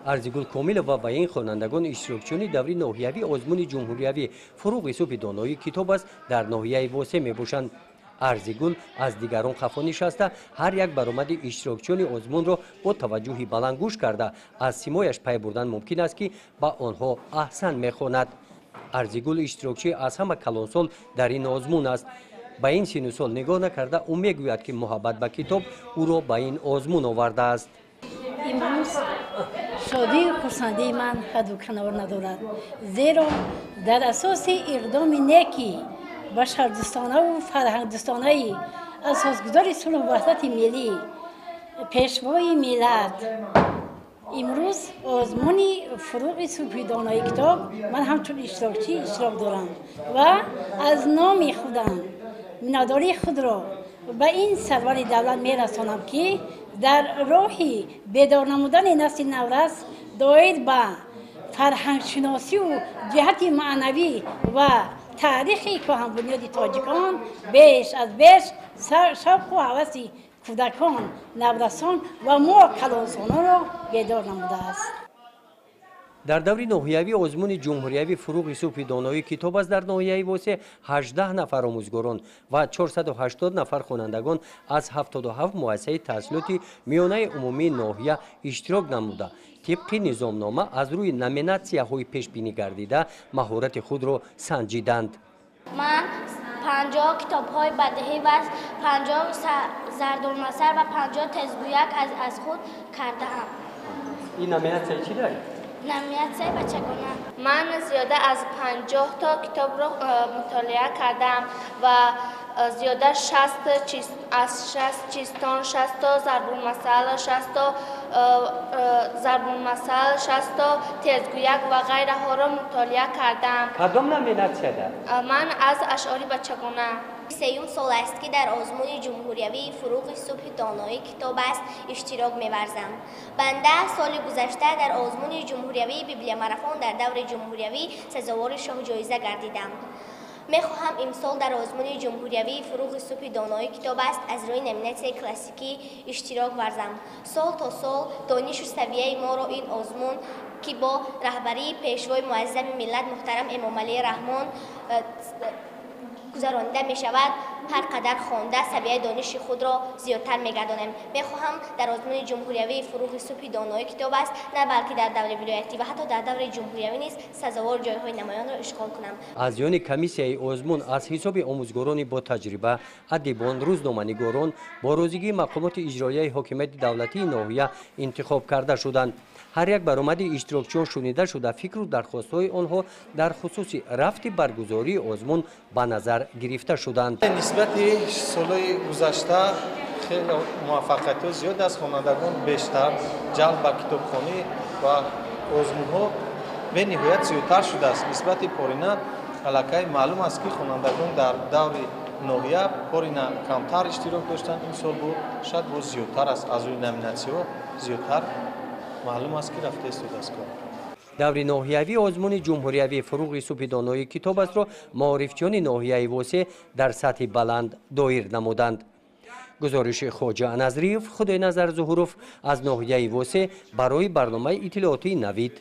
Арзигул Комилова ва ин хонандагон иштирокчиёни даври ноҳиявии озмуни ҷумҳуриявӣ «Фуруғи субҳи донои китоб аст» дар ноҳияи Восе мебошанд. Арзигул аз дигарон хафо нишаста, ҳар як баромади иштирокчиёни озмунро бо таваҷҷӯҳи баланд гӯш карда, аз симояш пай бурдан мумкин аст, ки ба онҳо аҳсан мехонад. Арзигул иштирокчии аз ҳама калонсол дар ин озмун аст. Ба ин сину сол нигоҳ накарда, ӯ мегӯяд, ки муҳаббат ба китоб ӯро ба ин озмун овардааст. Имрӯз шодию хурсандии ман ҳадду канор надорад, зеро дар асоси иқдоми неки башардӯстонаву фарҳангдӯстонаи асосгузори сулҳу ваҳдати миллӣ, Пешвои миллат, имрӯз озмуни «Фуруғи субҳи донои китоб» ман ҳамчун иштирокчӣ иштирок дорам ва аз номи худам миннатдории худро ба ин сарвари давлат мерасонам, ки дар роҳи бедор намудани насли наврас доир ба фарҳангшиносию ҷиҳати маънавӣ ва таърихи кӯҳанбунёди тоҷикон беш аз беш шавқу ҳаваси кӯдакон, наврасон ва мо калонсолонро бедор намудааст. Дар даври ноҳиявии озмуни ҷумҳуриявӣ «Фуруғи субҳи донои китоб аст» дар ноҳияи Восе 18 нафар омӯзгорон ва 480 нафар хонандагон аз 77 муассисаи таҳсилоти миёнаи умумии ноҳия иштирок намуда, тибқи низомнома аз рӯи номинатсияҳои пешбинӣ гардида маҳорати худро санҷиданд. Ман 50 китобҳои бадеҳӣ ва 50 зарбулмасал ва 50 тезгӯяк аз худ кардаам. Ин номинатсияи чӣ доред? Номинатсияи бачагона. Ман зиёда аз 50 то китобро мутолиа кардам ва зиёда аз 60 чистон, 60 то зарбулмасал, 60 то зарбулмасал, 60 то тезгӯяк ва ғайраҳоро мутолиа кардам. Кадом номинатсияда? Ман аз ашъори бачагона. Сеюм сол аст, ки дар озмуни ҷумҳуриявии «Фуруғи субҳи донои китоб аст» иштирок меварзам. Банда соли гузашта дар озмуни ҷумҳуриявии библиомарафон дар даври ҷумҳуриявӣ сазовори шоҳҷоиза гардидам. Мехоҳам имсол дар озмуни ҷумҳуриявии «Фуруғи субҳи донои китоб аст» аз рӯи номинатсияи классикӣ иштирок варзам. Сол то сол донишу савияи моро ин озмун, ки бо раҳбарии Пешвои муаззами миллат муҳтарам Эмомалӣ Раҳмон гузаронида мешавад, ҳар қадар хонда савияи дониши худро зиёдтар мегардонем. Мехоҳам дар озмуни ҷумҳуриявии «Фуруғи субҳи донои китоб аст» на балки дар даври вилоятӣ ва ҳатто дар даври ҷумҳуриявӣ низ сазовори ҷойҳои намоёнро ишғол кунам. Аъзоёни комиссияи озмун аз ҳисоби омӯзгорони ботаҷриба, адибон, рӯзноманигорон бо розигии мақомоти иҷроияи ҳокимияти давлатии ноҳия интихоб карда шуданд. Ҳар як баромади иштирокчиён шунида шуда, фикру дархостҳои онҳо дар хусуси рафти баргузории озмун ба назар гирифта шуданд. Нисбати солҳои гузашта хеле муваффақиятҳо зиёд аст. Хонандагон бештар ҷалб ба китобхонӣ ва озмунҳо бениҳоят зиёдтар шудааст нисбати порина. Аллакай маълум аст, ки хонандагон дар даври ноҳия порина камтар иштирок доштанд, имсол бошад боз зиёдтар аст. Аз рӯи номинатсияҳо зиёдтар маълум аст, ки рафта истодааст кор. Даври ноҳиявии озмуни ҷумҳуриявии «Фуруғи субҳи донои китоб астро» маорифчиёни ноҳияи Восе дар сатҳи баланд доир намуданд. Гузориши Хоҷа Назриев, Худойназар Зуҳуров аз ноҳияи Восе барои барномаи иттилоотии «Навид».